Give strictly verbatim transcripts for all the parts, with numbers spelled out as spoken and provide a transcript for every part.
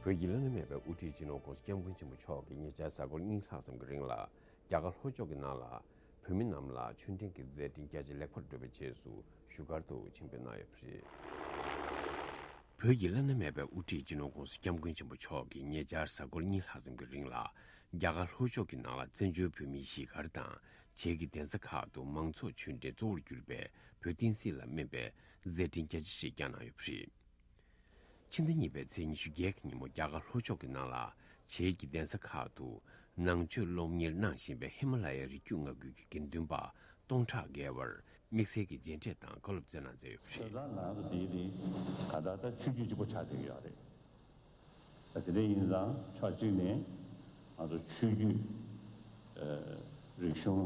བོད་ཀྱི་བླ་ན་མེད་པའི་དབུ་ཁྲིད་སྤྱི་ནོར་༸གོང་ས་༸སྐྱབས་མགོན་ཆེན་པོ་མཆོག་གིས་ཉེ་ཆར་གཟའ་འཁོར་གཉིས་ལྷག་ཙམ་གྱི་རིང་ལ་རྒྱ་གར་ལྷོ་ཕྱོགས་ཀྱི་ནང་ལ་བོད་མི་རྣམས་ལ་ཆོས་འབྲེལ་གྱི་མཛད་འཕྲིན་རྒྱ་ཆེ་ལེགས་པར་བསྒྲུབས་པའི་རྗེས་སུ་བཞུགས་སྒར་དུ་ཆིབས་བསྒྱུར་གནང་ཡོད་པ་རེད། བོད་ཀྱི་བླ་ན་མེད་པའི་དབུ་ཁྲིད་སྤྱི་ནོར་༸གོང་ས་༸སྐྱབས་མགོན་ཆེན་པོ་མཆོག་གིས་ཉེ་ཆར་གཟའ་འཁོར་གཉིས་ལྷག་ཙམ་གྱི་རིང་ལ་རྒྱ་གར་ལྷོ་ཕྱོགས་ཀྱི་ནང་ལ་བཙན་བྱོལ་བོད་མིའི་གཞིས་སྒར་དང་བྱེས་ཀྱི་གདན་ས་ཁག་ཏུ་མང་ཚོགས་ཆོས་འབྲེལ་གཙོ་བོར་གྱུར་པའི་བོད་བསྟན་སྲིད་ལ་སྨན་པའི་མཛད་འཕྲིན་རྒྱ་ཆེ་ཞིག་བསྐྱངས་གནང་ཡོད་པ་རེད། ཕྱི་ཟླ་གཉིས་པའི་ཚེས་ཉི་ཤུ་བརྒྱད་ཀྱི་ཉིན་མོ་རྒྱ་གར་ལྷོ་ཕྱོགས་ཀྱི་ནང་ལ་བྱེས་ཀྱི་གདན་ས་ཁག་ཏུ་ནང་ཆོས་སློབ་གཉེར་གནང་བཞིན་པའི་ཧི་མ་ལ་ཡའི་རི་རྒྱུད་མངའ་ཁུལ་གྱི་དགེ་འདུན་པ་སྟོང་ཕྲག་བརྒལ་བར་དམིགས་བསལ་གྱི་མཇལ་འཕྲད་དང་བཀའ་སློབ་སྩལ་གནང་མཛད་ཡོད་པ་རེད། བྱེས་ཚང་ནང་དུ་དེའི་རིང་ག་ད་ལྟ་ཆོས་བརྒྱུད་གཅིག་པོ་ཆགས་བསྡད་ཀྱི་ཡོད་རེད། ད་དེ་འདྲ་ཡིན་ཙང་ཕྱོགས་གཅིག་ནས་ང་ཚོ་ཆོས་བརྒྱུད་ཨ་རིག་གཞུང་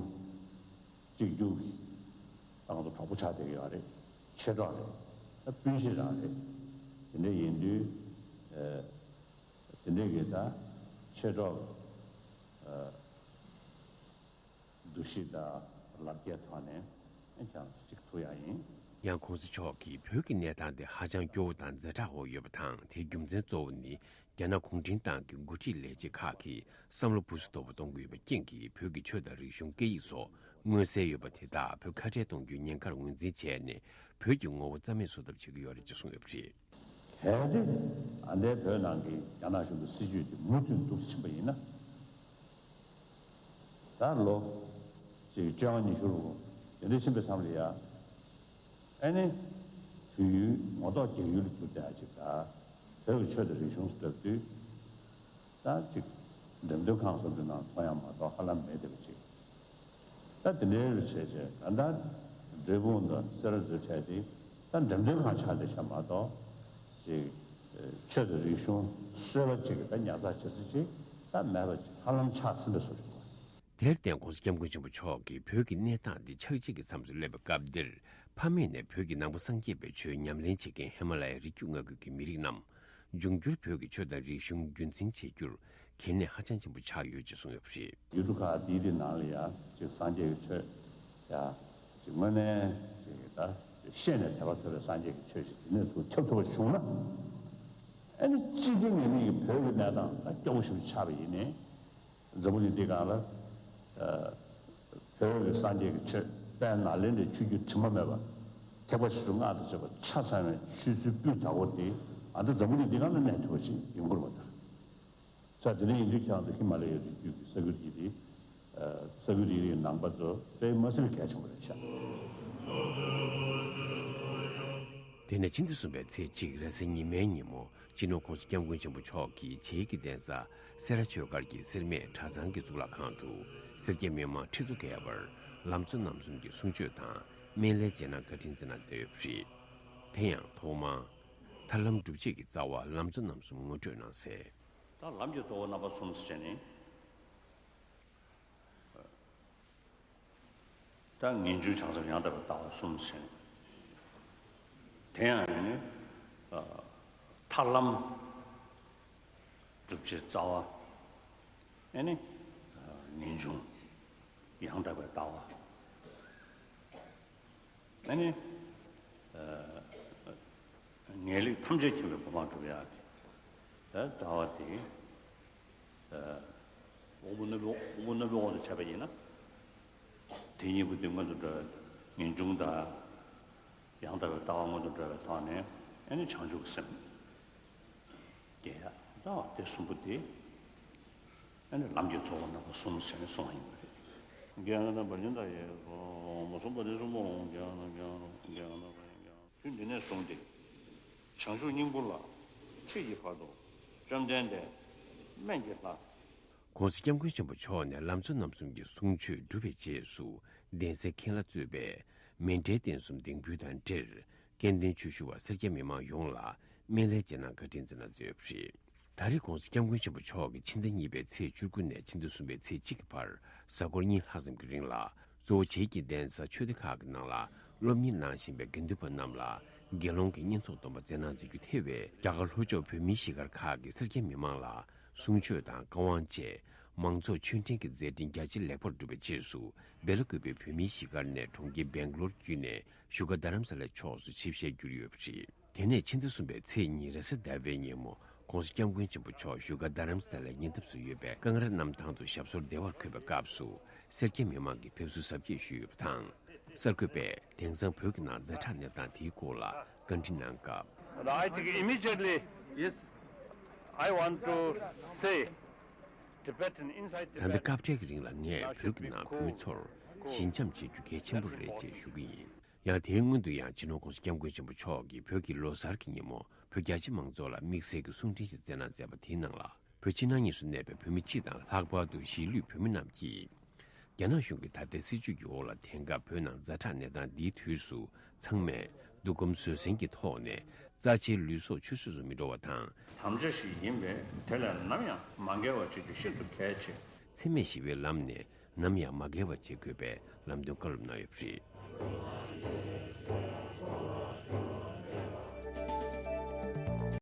གཅིག་གྱུར་གྱི་ད་ང་ཚོ་གྲོགས་པོ་ཆགས་བསྡད་ཀྱི་ཡོད་རེད། མཆེད་གྲོགས་རེད། ད་སྤུན་བཞི་རང་རེད། དེ་འདྲ་ཡིན་དུས་ཨ་དེ་འདྲ་གི་ད་མཆེད་གྲོགས་ཨ་འདུ་ཤེས་དང་ལབ་རྒྱའི་ཐོག་ནས་ཀྱང་གཅིག་ཐུག་ཡག་ཡིན། ཡང་༸གོང་ས་མཆོག་གིས་བོད་ཀྱི་གནས་སྟངས་དེ་ཧ་ཅང་སྐྱོ་བོ་དང་ཛ་དྲག་འོག་ཡོད་པ་དང་། དེའི་རྒྱུ་མཚན་གཙོ་བོ་ནི་རྒྱ་ནག་གུང་ཁྲན་ཏང་གི་འགོ་ཁྲིད་ལས་བྱེད་ཁག་གིས་བསམ་བློ་སྦུ་སུ་དོག་པོ་གཏོང་གི་ཡོད་པའི་རྐྱེན་གྱིས་བོད་ཀྱི་ཆོས་དང་རིག་གཞུང་སྐད་ཡིག་སོགས་མངོན་གསལ་ཡོད་པ་དེ་དག་བོད་ཁ་བྲལ་གཏོང་རྒྱུའི་ཉེན་ཁར་ངོས་འཛིན་བྱས་ནས་བོད་ཀྱི་ངོ་བོ་རྩ་མེད་བཟོ་ཐབས་བྱེད་ཀྱི་ཡོད་རེད་ཅེས་གསུངས་ཡོད་པ་རེད། གལ་ཏེ་ཨ་ནེ་བོད་ནང་གི་རྒྱ་ནག་གཞུང་གི་སྲིད་བྱུས་དེ་མུ་མཐུད་འདུག་ཕྱིན་པ་ཡིན་ན། ད་ལོ་གཅིག་བཅོ་ལྔ་ཉི་ཤུ་རུ་དེ་འདྲ་ཕྱིན་པའི་མཚམས་ལ་ཡ། ཨ་ནི་བོད་ཡུལ་ངོ་ཐོག་རྒྱ་ཡུལ་ལ་གྱུར་བསྡད་ཡ་ཅིག་ད་བོད་ཀྱི་ཆོས་དང་རིག་གཞུང་ཟེར་དུས་ད་ཅིག་འགྲེམས་སྟོན་ཁང་སོགས་འདི་ནང་མཐོང་ཡ་མ་གཏོགས་ཧ་ལམ་མེད་བསྡད་པ་ཅིག་ད་དེ་འདྲའི་རུ་བྱས་བྱས་གང་ལྟར་འབྲས་སྤུངས་དང་སེ་ར་བཟོ་བྱས་ཏེ་ད་འགྲེམས་སྟོན་ཁང་ཆགས་བསྡད་ཤག་མ་གཏོགས་ཅིག་ཆོས་དང་རིག་གཞུང་སྲོལ་བ་ཅིག་གི་ད་ཉར་ཚགས་བྱེད་ས་ཅིག་ད་མེད་པ་ཅིག་ཧ་ལམ་ཆགས་ཟིན་པའི་བཟོ་ཞིག་འདུག་དེར་བརྟེན་༸གོང་ས་༸སྐྱབས་མགོན་ཆེན་པོ་མཆོག་གིས་བོད་ཀྱི་གནས་སྟངས་འདི་ཆགས་འཇིག་གི་མཚམས་སུ་སླེབས་པའི་སྐབས་འདིར་ཕ་མེས་ནས་བོད་ཀྱི་ནང་པ་སངས་རྒྱས་པའི་ཆོས་ཉམས་ལེན་བྱེད་མཁན་ཧི་མ་ལ་ཡའི་རི་རྒྱུད་མངའ་ཁུལ་གྱི་མི་རིགས་རྣམས་འབྱུང་འགྱུར་བོད་ཀྱི་ཆོས་དང་རིག་གཞུང་རྒྱུན་འཛིན་བྱེད་རྒྱུར་གལ་གནད་ཧ་ཅང་ཆེན་པོ་ཆགས་ཡོད་ཅེས་གསུངས་ཡོད་པ་རེད། ཡུལ་གྲུ་ཁག་དེའི་རིགས་ནང་ལ་ཡང་ཅིག་སངས་རྒྱས་ཀྱི་ཆོས་ཡ་ཅིག་དངོས་གནས་ཅིག་ད་ཤེས་ནས་དད་པ་ཐོབ་པའི་སངས་རྒྱས་ཀྱི་ཆོས་ཤིག་དེ་ནས་ཚུར་ཁྱབ་ཐུབ་པ་བྱུང་ན། ཨ་ནི་སྤྱི་བཏང་ངེས་གནས་ཀྱི་བོད་ཀྱི་གནས་སྟངས་ད་སྐྱོ་པོ་ཞིག་ཆགས་པ་ཡིན་ནའི། འཛམ་བུ་གླིང་འདི་སྒང་ལ་ཨ་བོད་ཀྱི་སངས་རྒྱས་ཀྱི་ཆོས་དཔལ་ནཱ་ལེནྡྲའི་ཆོས་བརྒྱུད་དྲི་མ་མེད་པ་ཐེག་པ་ཆེ་ཆུང་སྔགས་དང་བཅས་པ་ཆ་ཚང་བའི་ཆོས་ཚུལ་སྤུས་དག་པོ་དེ་ཨ་ད་འཛམ་བུ་གླིང་འདི་སྒང་ལ་གནས་ཐུབ་པ་ཞིག་ཡོང་དགོས་པ་དང་། ས་དེ་ནས་ཡིན་དུས་ཀྱང་དུ་ཧི་མ་ལ་ཡའི་རི་རྒྱུད་ཀྱི་ས་ཁུལ་གྱི་དེ་ས་ཁུལ་དེའི་ནང་པ་ཚོ་དཔེ་མ་སྲིད་པའི་གལ་ཆེན་པོ་རེད་ཤག་དེ་ནས་ཕྱི་ཟླ་གསུམ་པའི་ཚེས་གཅིག་རེས་གཟའ་ཉི་མའི་ཉིན་མོ་སྤྱི་ནོར་༸གོང་ས་༸སྐྱབས་མགོན་ཆེན་པོ་མཆོག་གིས་བྱེས་ཀྱི་གདན་ས་སེ་ར་ཆོས་སྒར་གྱི་སེར་སྨད་གྲྭ་ཚང་གི་གཙུག་ལག་ཁང་དུ་སེར་སྐྱ་མི་མང་ཁྲི་ཚོ་བརྒལ་བར་ལམ་གཙོ་རྣམ་གསུམ་གྱི་གསུང་ཆོས་དང་སྨན་བླའི་རྗེས་གནང་བཀའ་དྲིན་སྩལ་གནང་མཛད་ཡོད་པ་རེད། དེ་ཡང་ཐོག་མར་ཐར་ལམ་སྒྲུབ་བྱེད་ཀྱི་རྩ་བ་ལམ་གཙོ་རྣམ་གསུམ་ངོ་སྤྲོད་གནང་གསལ། ད་ལམ་གྱི་གཙོ་བོ་རྣམ་པ་གསུམ་ཟེར་ནས། ད་ངེས་འབྱུང་བྱང་སེམས་ཡང་དག་པའི་ལྟ་བ་གསུམ་ཟེར་ནས། དེ་ཡང་ཡིན་ནི། ཐར་ལམ་སྒྲུབ་བྱེད་རྩ་བ། ཨེ་ནི། ངེས་འབྱུང་ཡང་དག་པའི་ལྟ་བ། ཨ་ནི། ཨ་ངེས་ལེགས་ཐམས་ཅད་མཁྱེན་པའི་གོ་འཕང་སྒྲུབ་ཡག་གི་ཨ་རྩ་བ་དེ། ཨ་དབང་པོ་རྣོན་པོ་དབང་པོ་རྣོན་པོའི་དབང་དུ་བྱས་པ་ཡིན་ན། དེ་གཉིས་པོ་དེ་སྔོན་དུ་འགྲོ་བའི་ངེས་འབྱུང་དང་། ཡང་དག་པའི་ལྟ་བ་སྔོན་དུ་འགྲོ་བའི་ཐོག་ནས་ཨ་ནི་བྱང་ཆུབ་ཀྱི་སེམས། དེ་ཡང་དེ་གསུམ་པོ་དེ་ཨ་ནི་ལམ་གྱི་གཙོ་བོ་རྣམ་པ་གསུམ་ཟེར་ནས་གསུངས་པ་ཡིན་པ་རེད། རྒྱལ་བ་རིན་པོ་ཆེ་ད་ཡེ་སོ་མ་གསུངས་པ་ནི་གསུམ་པོ་འོང་རྒྱལ་བ་རིན་པོ་ཆེ་རྒྱལ་བ་རིན་པོ་ཆེ་རྒྱལ་བ། དུས་འདི་ནས་བཟུང་སྟེ་བྱང་ཆུབ་སྙིང་པོ་ལ་མཆིས་ཀྱི་བར་དུ་བཅོམ་ལྡན་འདས་སྨན་གྱི་ལྷ། ༸གོང་ས་༸སྐྱབས་མགོན་ཆེན་པོ་མཆོག་ནས་ལམ་གཙོ་རྣམ་གསུམ་གྱི་གསུང་ཆོས་གྲུབ་པའི་རྗེས་སུ་གདན་སའི་མཁན་བླ་གཙོས་པའི་མཎྜལ་རྟེན་གསུམ་འདེགས་འབུལ་དང་འབྲེལ། སྐལ་ལྡན་ཆོས་ཞུ་བ་སེར་སྐྱ་མི་མང་ཡོངས་ལ་སྨན་བླའི་རྗེས་གནང་བཀའ་དྲིན་སྩལ་གནང་མཛད་ཡོད་པ་རེད། ད་རེས་༸གོང་ས་༸སྐྱབས་མགོན་ཆེན་པོ་མཆོག་གིས་ཕྱི་ཟླ་གཉིས་པའི་ཚེས་བཅུ་དགུ་ནས་ཕྱི་ཟླ་གསུམ་པའི་ཚེས་གཅིག་གི་བར་གཟའ་འཁོར་གཉིས་ལྷག་ཙམ་གྱི་རིང་ལ་གཙོ་བོ་བྱེས་ཀྱི་གདན་ས་ཆོས་སྡེ་ཁག་གི་ནང་ལ་སློབ་གཉེར་གནང་བཞིན་པའི་དགེ་འདུན་པ་རྣམས་ལ་དགེ་སློང་གི་བསྙེན་རྫོགས་སྡོམ་པ་སྩལ་གནང་མཛད་རྒྱུ་ཐེ་བའི་རྒྱ་གར་ལྷོ་ཕྱོགས་བོད་མིའི་གཞིས་སྒར་ཁག་གི་སེར་སྐྱ་མི་མང་ལ་གསུང་ཆོས་དང་བཀའ་དབང་བཅས་མང་ཚོགས་ཆོས་འབྲེལ་གྱི་མཛད་འཕྲིན་རྒྱ་ཆེ་ལེགས་པར་བསྒྲུབས་པའི་རྗེས་སུ་སྦེ་ལ་ཀུ་པའི་བོད་མིའི་གཞིས་སྒར་ནས་གྲོང་ཁྱེར་སྦེང་ལོར་བརྒྱུད་ནས་བཞུགས་སྒར་རྡ་རམ་ས་ལའི་ཕྱོགས་སུ་ཆིབས་ཞལ་བསྒྱུར་ཡོད་པ་རེད། དེ་ནས་ཕྱི་ཟླ་གསུམ་པའི་ཚེས་གཉིས་རེས་གཟའ་ཟླ་བའི་ཉིན་མོ་ ༸གོང་ས་༸སྐྱབས་མགོན་ཆེན་པོ་མཆོག་བཞུགས་སྒར་རྡ་རམ་ས་ལའི་ཉེ་འདབས་སུ་ཡོད་པའི་ཀང་ར་གནམ་ཐང་དུ་ཞབས་སོར་བདེ་བར་འཁོད་པའི་སྐབས་སུ། སེར་སྐྱ་མི་མང་གིས་ཕེབས་བསུ་གཟབ་རྒྱས་ཞུས་ཡོད་པ་དང་། གསར་འགོད་པས་དེང་སང་བོད་ཀྱི་ནང་ཛ་དྲག་གནས་སྟངས་དེའི་སྐོར་ལ་བཀའ་འདྲི་གནང་སྐབས། I think immediately, yes, I want to say, Tibetan inside Tibet. ད་ལྟ་སྐབས་འཕྲལ་གྱི་རིང་ལ་ངས་བོད་ཀྱི་ནང་བོད་མི་ཚོར་ཞི་འཇམ་བྱེད་རྒྱུ་གལ་ཆེན་པོ་རེད་ཅེས་ཞུ་གི་ཡིན། ཡང་དེའི་སྔོན་དུ་ཡང་སྤྱི་ནོར་༸གོང་ས་༸སྐྱབས་མགོན་ཆེན་པོ་མཆོག་གིས་བོད་ཀྱི་ལོ་གསར་གྱི་ཉིན་མོ་བོད་རྒྱ་ཆེ་མང་ཚོགས་ལ་དམིགས་བསལ་གྱི་གསུང་འཕྲིན་ཞིག་སྩལ་གནང་མཛད་པ་དེའི་ནང་ལ། བོད་ཕྱི་ནང་གཉིས་སུ་གནས་པའི་བོད་མི་སྤྱི་དང་ལྷག་པར་དུ་གཞིས་ལུས་བོད་མི་རྣམས་ཀྱིས། རྒྱ་ནག་གཞུང་གི་ད་ལྟའི་སྲིད་བྱུས་ཀྱི་འོག་ལ་དེང་སྐབས་བོད་ནང་ཛ་དྲག་གནས་སྟངས་འདིའི་དུས་སུ་ཚང་མས་སྡུག་སྒོམ་བཟོད་བསྲན་གྱི་ཐོག་ནས་རྩ་ཆེའི་ལུས་སྲོག་ཆུད་ཟོས་སུ་མི་འགྲོ་བ་དང་། དམ་བཅའ་ཞིག་ཡིན་པས་དེ་ལས་ནམ་ཡང་མ་འགལ་བ་བྱེད་རྒྱུ་ཤིན་ཏུ་གལ་ཆེ། འཚེ་མེད་ཞི་བའི་ལམ་ནས་ནམ་ཡང་མ་འགལ་བ་བྱེད་དགོས་པའི་ལམ་སྟོན་བཀའ་སློབ་གནང་ཡོད་པ་རེད།